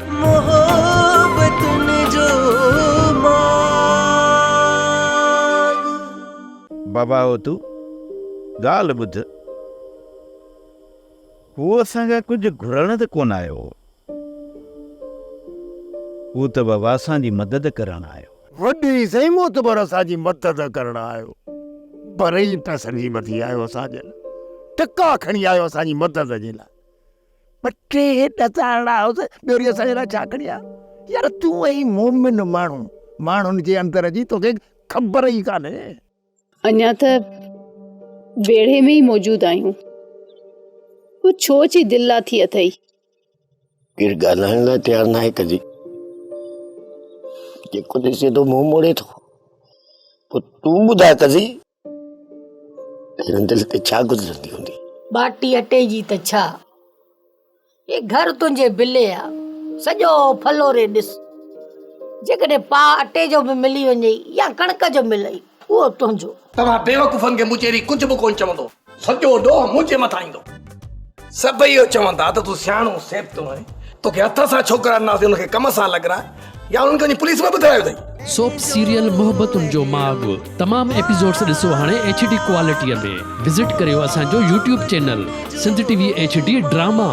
محبتن جو ماڳ. بابا هوتو، ڳالهه ٻڌ. هو اسان کان ڪجهه گهرڻ ته ڪونه آيو هو. هو ته بابا اسان جي مدد ڪرڻ آيو. وڏي سائين معتبر اسان جي مدد ڪرڻ آيو. برئي پئسن جي مٿي آيو اسان جي لاء. ٽڪا کڻي آيو اسان جي مدد جي لاء. ٻه ٽي ڏسارڻا هئس، ٻيو وري اسان جي لاء ڇا کڻي آيو؟ يار تون آهين مومن ماڻهو، ماڻهن جي اندر جي توکي خبر ئي ڪانهي. اڃا ته ويڙهي ۾ ئي موجود آهيون، پوء ڇو اچي دل لاٿي اٿئي؟ ڪير ڳالهائڻ لاء تيار ناهي ڪجي، جيڪو ڏسي ٿو منهن موڙي ٿو. پوء تون ٻڌاء قضي. هن دل تي ڇا گذرندي هوندي؟ ٻاٽي اٽي جي ته ڇا؟ هي گهر تنهنجي بلي آ، سڄو ڦلوري ڏس. جيڪڏهن پاء اٽي جو به ملي وڃئي يا ڪڻڪ جو ملئي، اهو تنهنجو. توهان بيوقوفن کي مون چيري ڪجهه به ڪونه چوندو. سڄو ڏوهه منهنجي مٿان ايندو. سڀئي اهو چوندا ته تون سياڻو سيبتو آهين، توکي هٿ سان ڇوڪرا ڏناسين انهن کي ڪم سان لڳراء يا انهن کي وڃي پوليس ۾ ٻڌرايو اٿئي. سوپ سيريل محبتن جو ماڳ تمام ايپيسوڊس ڏسو هاڻي ايڇ ڊي ڪوالٽي ۾ وزٽ ڪريو اسان جو YouTube channel Sindh T V H D drama.